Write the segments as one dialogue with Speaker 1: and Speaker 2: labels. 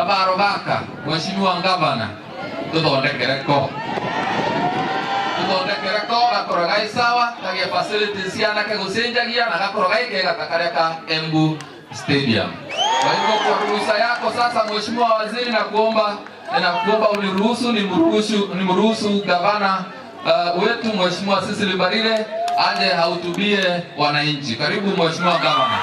Speaker 1: Kabaro gaka Mheshimiwa Gavana tuthondekere ko gakorwo gai sawa kagie facilities cianake gucenjagia na gakorwo gai kega ta karia ka Embu Stadium. Kwa hivyo kwa ruhusa yako sasa Mheshimiwa Waziri, na kuomba uniruhusu nimruhusu gavana wetu Mheshimiwa Cecily Mbarire aje hahutubie wananchi. Karibu Mheshimiwa Gavana.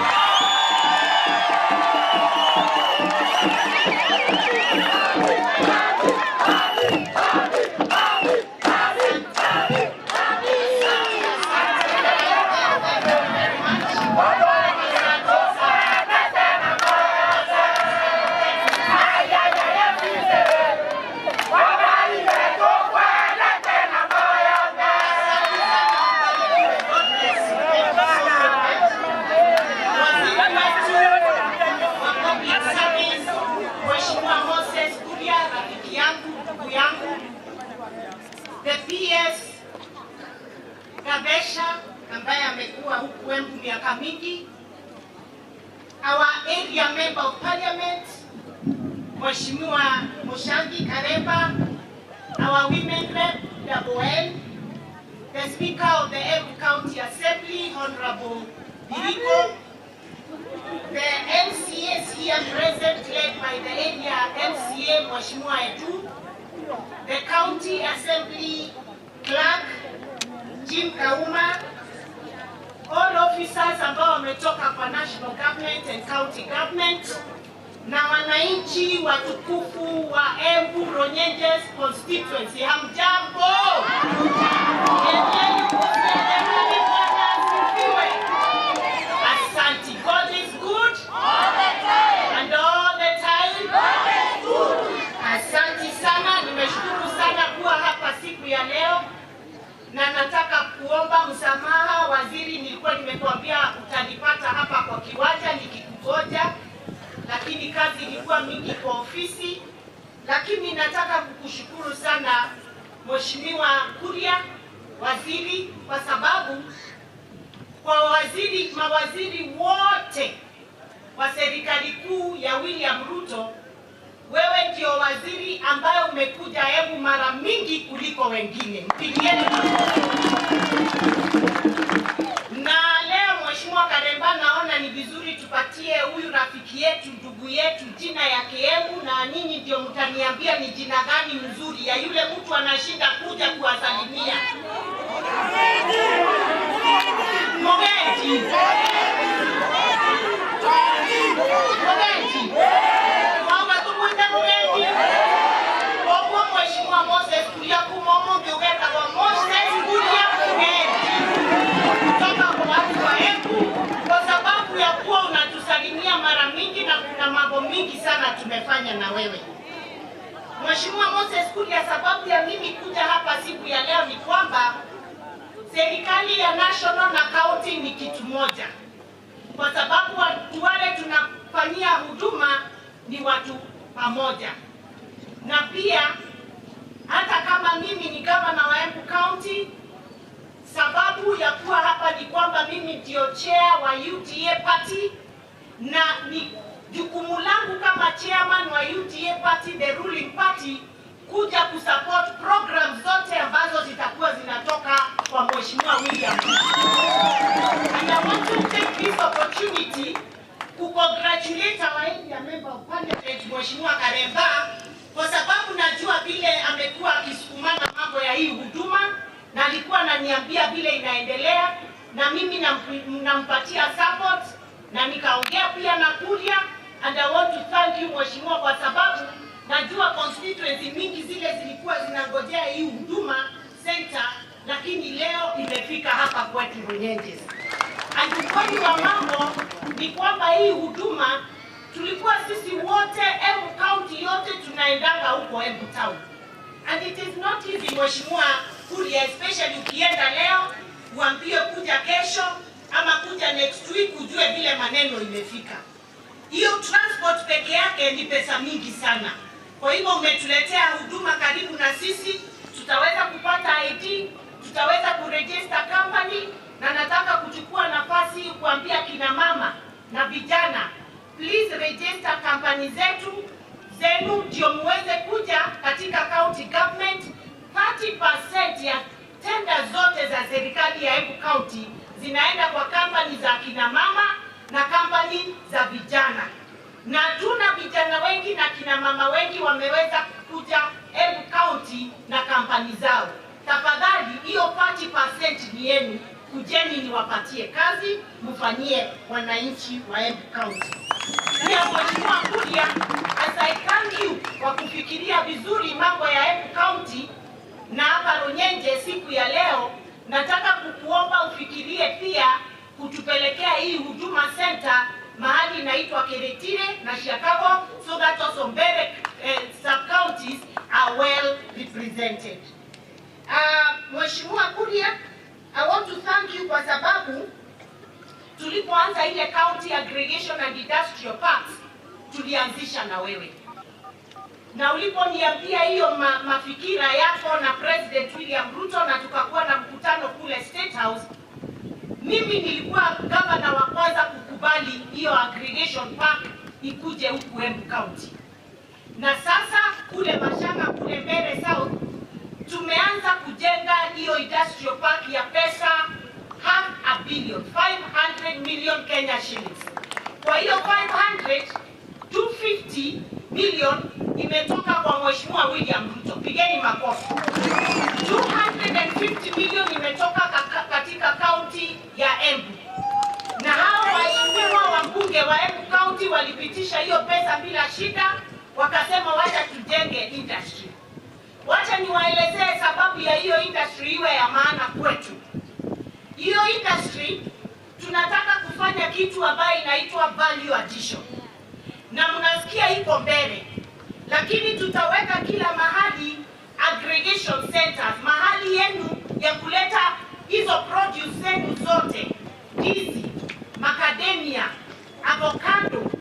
Speaker 2: The PS Gavesha ambaye amekuwa huku Embu miaka mingi, our area member of parliament Mheshimiwa Mushangi Karemba, our women rep Double, the Speaker of the Embu County Assembly Honorable Biriko, the MCAs here present led by the area MCA Mheshimiwa Edu, the County Assembly Clerk Jim Kauma, all officers ambao wametoka kwa national government and county government, na wananchi watukufu wa Embu Runyenjes constituency, hamjambo? Asante. God is good all the time, and all the time God is good. Asante sana, nimeshukuru sana kuwa hapa siku ya leo, na nataka kuomba msamaha waziri. Nilikuwa nimekuambia utanipata hapa kwa kiwanja nikikugoja, lakini kazi ilikuwa mingi kwa ofisi. Lakini nataka kukushukuru sana Mheshimiwa Kuria waziri, kwa sababu kwa mawaziri wote wa serikali kuu ya William Ruto, wewe ndio waziri ambaye umekuja Embu mara mingi kuliko wengine. Mpigieni makofi. Na leo Mheshimiwa Karemba, naona ni vizuri tupatie huyu rafiki yetu, ndugu yetu, jina ya Embu, na ninyi ndio mtaniambia ni jina gani mzuri ya yule mtu anashinda kuja kuwasalimia. Mogeji. Mogeji. Mheshimiwa Moses Kuria kumomo ngiugeta kwa Moses Kuria Mugendi kutoka kwa watu wa Embu, kwa sababu ya kuwa unatusalimia mara mingi na kuna mambo mingi sana tumefanya na wewe. Mheshimiwa Moses Kuria, sababu ya mimi kuja hapa siku ya leo ni kwamba serikali ya national na county ni kitu moja, kwa sababu watu wale tunafanyia huduma ni watu pamoja. Na pia hata kama mimi ni gavana wa Embu County, sababu ya kuwa hapa ni kwamba mimi ndio chair wa UDA party, na ni jukumu langu kama chairman wa UDA party, the ruling party, kuja kusupport program zote ambazo zitakuwa zinatoka kwa Mheshimiwa William Ruto. And I want to take this opportunity to congratulate our area member of parliament Mheshimiwa Karemba, kwa sababu najua vile amekuwa akisukumana mambo ya hii huduma, na alikuwa ananiambia vile inaendelea, na mimi nampatia support, na nikaongea pia na Kuria. And I want to thank you Mheshimiwa, kwa sababu najua constituency mingi zile zilikuwa zinangojea hii huduma center, lakini leo imefika hapa kwetu Runyenjes. And ukweli wa mambo ni kwamba hii huduma tulikuwa sisi wote Embu County yote tunaendanga huko Embu Town. And it is not easy Mheshimiwa Kuria, especially ukienda leo uambie kuja kesho ama kuja next week ujue vile maneno imefika. Hiyo transport peke yake ni pesa mingi sana. Kwa hivyo umetuletea huduma karibu na sisi, tutaweza kupata ID, tutaweza kuregister company, na nataka kuchukua nafasi kuambia kina mama na vijana, please register company zetu zenu ndio muweze kuja katika county government. 30% ya tenda zote za serikali ya Embu County zinaenda kwa kampani za kina mama na kampani za vijana. Na tuna vijana wengi na kina mama wengi wameweza kuja Embu County na kampani zao. Tafadhali hiyo 30% ni yenu, kujeni niwapatie kazi, mfanyie wananchi wa Embu County. Pia Mheshimiwa Kuria, as I thank you kwa kufikiria vizuri mambo ya Embu County na hapa Runyenje siku ya leo, nataka kukuomba ufikirie pia kutupelekea hii Huduma Center mahali inaitwa Keretire na Chicago, so that also Mbere sub-counties are well represented. Mheshimiwa Kuria, I want to thank you kwa sababu tulipoanza ile county aggregation and industrial parks tulianzisha na wewe. Na uliponiambia hiyo mafikira yako na President William Ruto, na tukakuwa na mkutano kule State House, mimi nilikuwa governor wa kwanza kukubali hiyo aggregation park ikuje huku Embu County. Na sasa kule Mashanga, kule Mbere South, tumeanza kujenga hiyo industrial park ya pesa 500 billion, 500 million Kenya shillings. Kwa hiyo 500, 250 million imetoka kwa Mheshimiwa William Ruto. Pigeni makofi. 250 million imetoka katika county ya Embu. Na hao waheshimiwa wabunge wa Embu County walipitisha hiyo pesa bila shida, wakasema wacha tujenge industry. Wacha niwaelezee sababu ya hiyo industry iwe ya maana kwetu. Hiyo industry tunataka kufanya kitu ambayo inaitwa value addition. Na mnasikia iko mbele. Lakini tutaweka kila mahali aggregation centers, mahali yenu ya kuleta hizo produce zenu zote, ndizi, macadamia, avocado,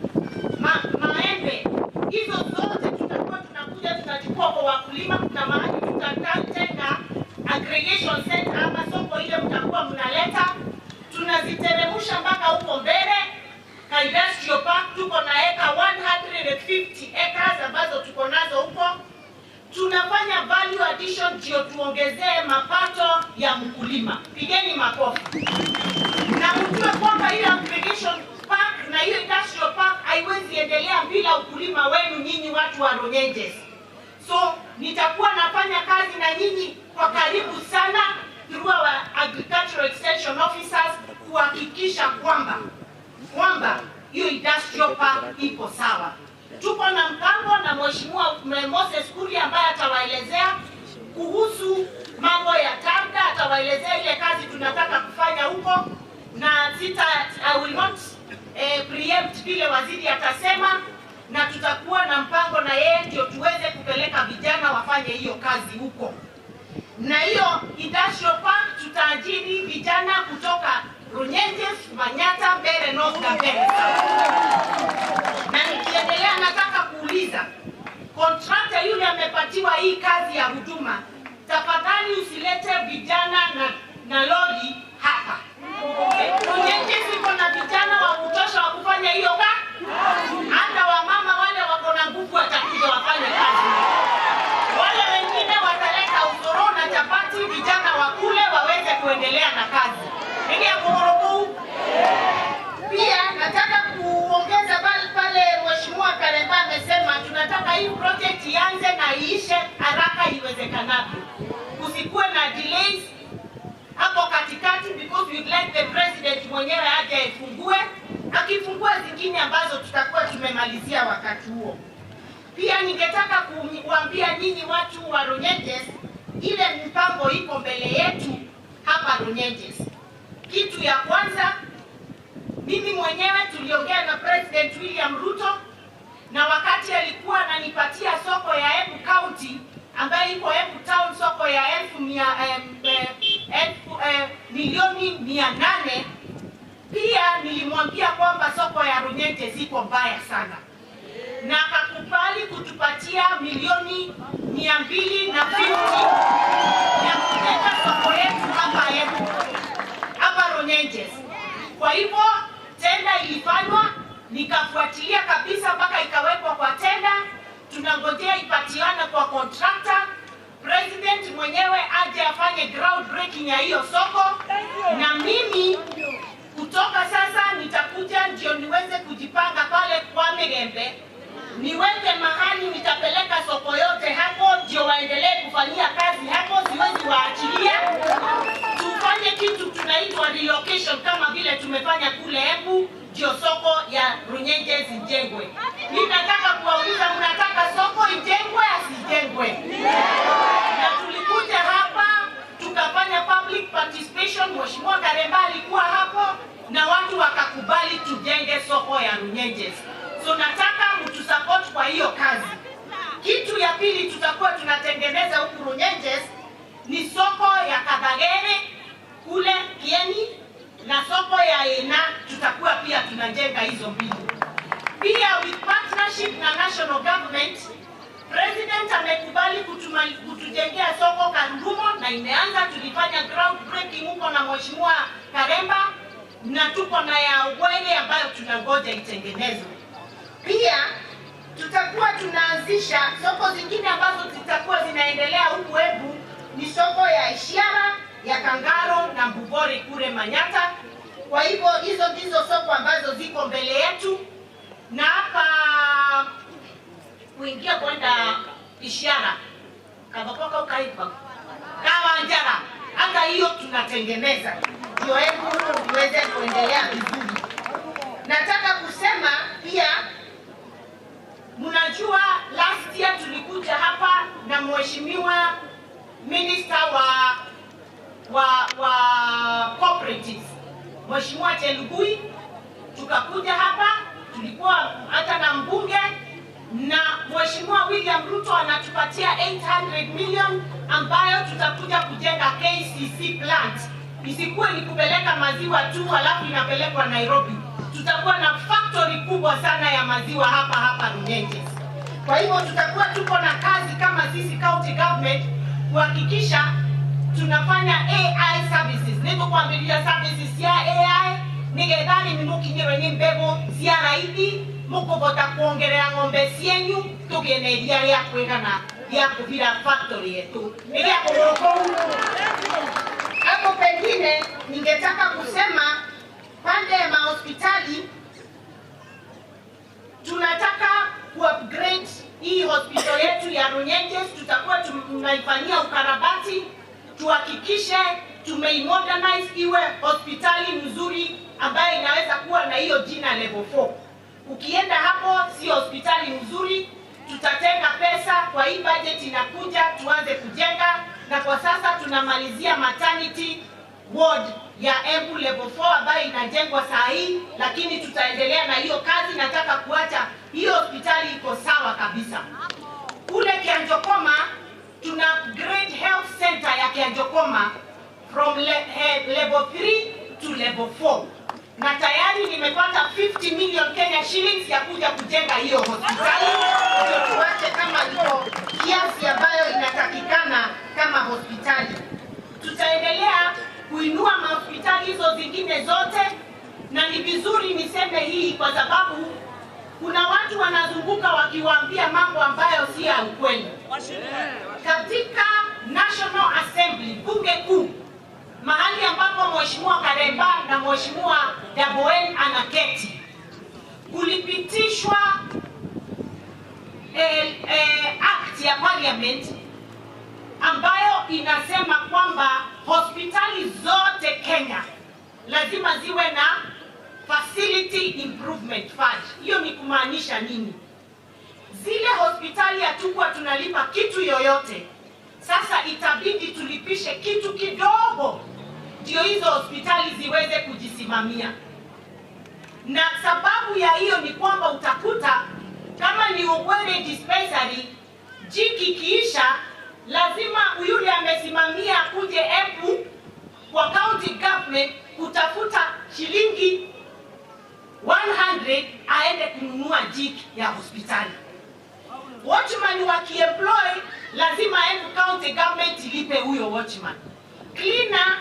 Speaker 2: maembe, hizo zote tutakuwa tunakuja tunachukua kwa wakulima. Kuna mahali tutatenga aggregation center ama soko ile mtakuwa mnaleta, tunaziteremsha mpaka huko mbele. Industrial park tuko na eka 150 acres ambazo tuko nazo huko. Tunafanya value addition ndio tuongezee mapato ya mkulima. Pigeni makofi. Na mjue kwamba hiyo aggregation park na hiyo industrial park haiwezi endelea bila ukulima wenu nyinyi watu wa Runyenjes. So nitakuwa nafanya kazi na nyinyi kwa karibu sana through our agricultural extension officers kuhakikisha kwamba hiyo industrial park iko sawa. Tuko na mpango na Mheshimiwa Moses Kuria ambaye atawaelezea kuhusu mambo ya TARDA, atawaelezea ile kazi tunataka kufanya huko, na sita I will not preempt vile waziri atasema, na tutakuwa na mpango na yeye ndio tuweze kupeleka vijana wafanye hiyo kazi huko. Na hiyo industrial park tutaajiri vijana kutoka Runyenjes, Manyata, Mbere North na Mbere South. Na nikiendelea nataka kuuliza contractor yule amepatiwa hii kazi ya huduma, tafadhali usilete vijana na lori hapa. Runyenjes iko na vijana wa kutosha wa kufanya hiyo kazi. Hata wamama wale wako na nguvu watakuja wafanye kazi. Wale wengine wataleta usoro na chapati, vijana wakule waweze kuendelea na kazi. Pia nataka kuongeza pale Mheshimiwa Karemba amesema tunataka hii project ianze na iishe haraka iwezekanavyo. Usikuwe na delays hapo katikati, because we'd like the president mwenyewe aje aifungue, akifungua zingine ambazo tutakuwa tumemalizia wakati huo. Pia ningetaka kuambia nyinyi watu wa Runyenjes, ile mpango iko mbele yetu hapa Runyenjes. Kitu ya kwanza, mimi mwenyewe tuliongea na President William Ruto, na wakati alikuwa ananipatia soko ya Embu County ambayo iko Embu Town, soko ya 800,000,000, pia nilimwambia kwamba soko ya Runyenjes iko mbaya sana, na akakubali kutupatia 250,000,000 ya kujenga soko yetu hapa Embu, hapa Runyenjes. Kwa hivyo tenda ilifanywa, nikafuatilia kabisa mpaka ikawekwa kwa tenda. Tunangojea ipatiane kwa contractor. President mwenyewe aje afanye ground breaking ya hiyo soko, na mimi kutoka sasa nitakuja ndio niweze kujipanga pale kwa Mirembe, niweke mahali nitapeleka soko yote hapo, ndio waendelee kufanyia kazi hapo, siwezi waachilia. Tufanye kitu tunaitwa relocation kama vile tumefanya kule Embu, ndio soko ya Runyenjes ijengwe. Mimi nataka kuwauliza, mnataka soko ijengwe asijengwe? Na tulikuja hapa tukafanya public participation, Mheshimiwa Karemba alikuwa hapo na watu wakakubali tujenge soko ya Runyenjes. So nataka mtusupport kwa hiyo kazi. Kitu ya pili tutakuwa tunatengeneza huku Runyenjes ni soko ya Kabagere kule Kieni na soko ya Ena, tutakuwa pia tunajenga hizo mbili. Pia with partnership na national government, President amekubali kutujengea soko Karurumo na imeanza. Tulifanya ground breaking huko na Mheshimiwa Karemba, na tuko na ya Ugwele ambayo tunangoja itengenezwe. Pia tutakuwa tunaanzisha soko zingine ambazo zitakuwa zinaendelea huku Embu, ni soko ya Ishiara, ya Kangaro na Mbugori kule Manyata. Kwa hivyo hizo ndizo soko ambazo ziko mbele yetu, na hapa kuingia kwenda Ishiara Kabakoka ukaipa Kawanjara, hata hiyo tunatengeneza ndio Embu iweze kuendelea vizuri. Nataka kusema pia, mnajua last year tulikuja hapa na Mheshimiwa Minister wa Cooperatives, Mheshimiwa Chelugui, tukakuja hapa, tulikuwa hata na mbunge, na Mheshimiwa William Ruto anatupatia 800 million ambayo tutakuja kujenga KCC plant. Isikuwe ni kupeleka maziwa tu halafu inapelekwa Nairobi. Tutakuwa na factory kubwa sana ya maziwa hapa hapa Runyenjes. Kwa hivyo tutakuwa tuko na kazi kama sisi county government kuhakikisha tunafanya AI services. Niko kuambilia services ya AI nigethani nimukinyirwe ni mbegu cia raithi mukuvota kuongerera ng'ombe cienyu tugie na iria ria kwigana ria kuvira factory yetu. Ni ria kuguru. Hapo pengine ningetaka kusema pande ya mahospitali tunataka ku-upgrade hii hospital yetu ya Runyenjes. Tutakuwa tunaifanyia ukarabati, tuhakikishe tumeimodernize iwe hospitali mzuri ambayo inaweza kuwa na hiyo jina level 4. Ukienda hapo si hospitali mzuri. Tutatenga pesa kwa hii budget inakuja tuanze kujenga, na kwa sasa tunamalizia maternity ward ya Embu level 4 ambayo inajengwa saa hii, lakini tutaendelea na hiyo kazi. Nataka kuacha hiyo hospitali iko sawa kabisa. Kule Kianjokoma tuna upgrade health center ya Kianjokoma from level 3 to level 4. Na tayari nimepata 50 million Kenya shillings ya kuja kujenga hiyo hospitali. Ndio tuache kama iko kiasi ambayo inatakikana kama hospitali. Tutaendelea kuinua mahospitali hizo zingine zote, na ni vizuri niseme hii kwa sababu kuna watu wanazunguka wakiwaambia mambo ambayo si ya ukweli. Katika National Assembly, bunge kuu, mahali ambapo Mheshimiwa Karemba na Mheshimiwa Daboen anaketi, kulipitishwa act ya parliament ambayo inasema kwamba hospitali zote Kenya lazima ziwe na facility improvement fund. Hiyo ni kumaanisha nini? Zile hospitali hatukuwa tunalipa kitu yoyote, sasa itabidi tulipishe kitu kidogo ndio hizo hospitali ziweze kujisimamia. Na sababu ya hiyo ni kwamba utakuta kama ni Ugwere dispensary, jiki kiisha lazima yule amesimamia kuje Embu kwa county government kutafuta shilingi 100 aende kununua jiki ya hospitali. Watchman wakiemploy lazima Embu county government ilipe huyo watchman. Cleaner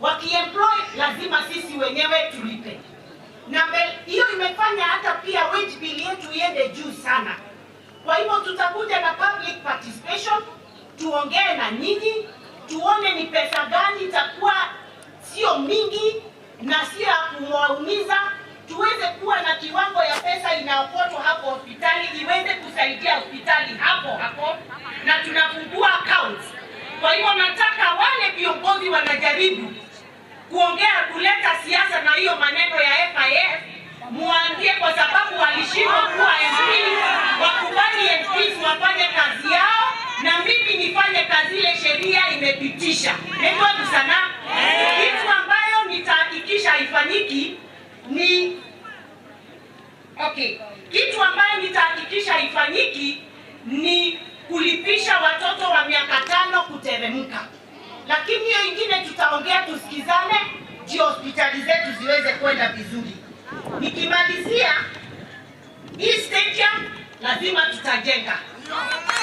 Speaker 2: wakiemploy lazima sisi wenyewe tulipe. Na hiyo imefanya hata pia wage bill yetu iende juu sana. Kwa hivyo tutakuja na public participation, tuongee na nyinyi, tuone ni pesa gani itakuwa sio mingi na sio ya kuwaumiza, tuweze kuwa na kiwango ya pesa inaokotwa hapo hospitali iweze kusaidia hospitali hapo hapo, na tunafungua accounts. Kwa hivyo nataka wale viongozi wanajaribu kuongea kuleta siasa na hiyo maneno ya FIF, muambie, kwa sababu walishindwa kuwa MP, wakubali MPs wafanye kazi yao na mimi nifanye kazi ile sheria imepitisha. Ndio sana. Kitu ambayo nitahakikisha haifanyiki ni okay. Kitu ambayo nitahakikisha haifanyiki ni kulipisha watoto wa miaka 5 kuteremka. Lakini hiyo ingine tutaongea, tusikizane, ndio hospitali zetu ziweze kwenda vizuri. Nikimalizia, hii stadium lazima tutajenga.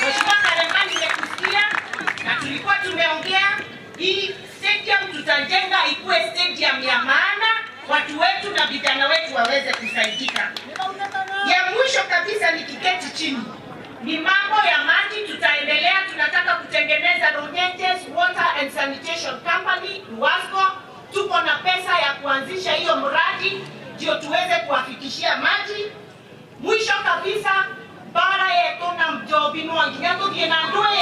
Speaker 2: Mheshimiwa Karemba, nimekusikia na tulikuwa tumeongea, hii stadium tutajenga ikuwe stadium ya maana, watu wetu na vijana wetu waweze kusaidika. Ya mwisho kabisa nikiketi chini ni mambo ya maji. Tutaendelea, tunataka kutengeneza Runyenjes Water and Sanitation Company RUWASCO. Tuko na pesa ya kuanzisha hiyo mradi ndio tuweze kuwafikishia maji. Mwisho kabisa, bara yetu na mjobi no nginya tuthie na ndui.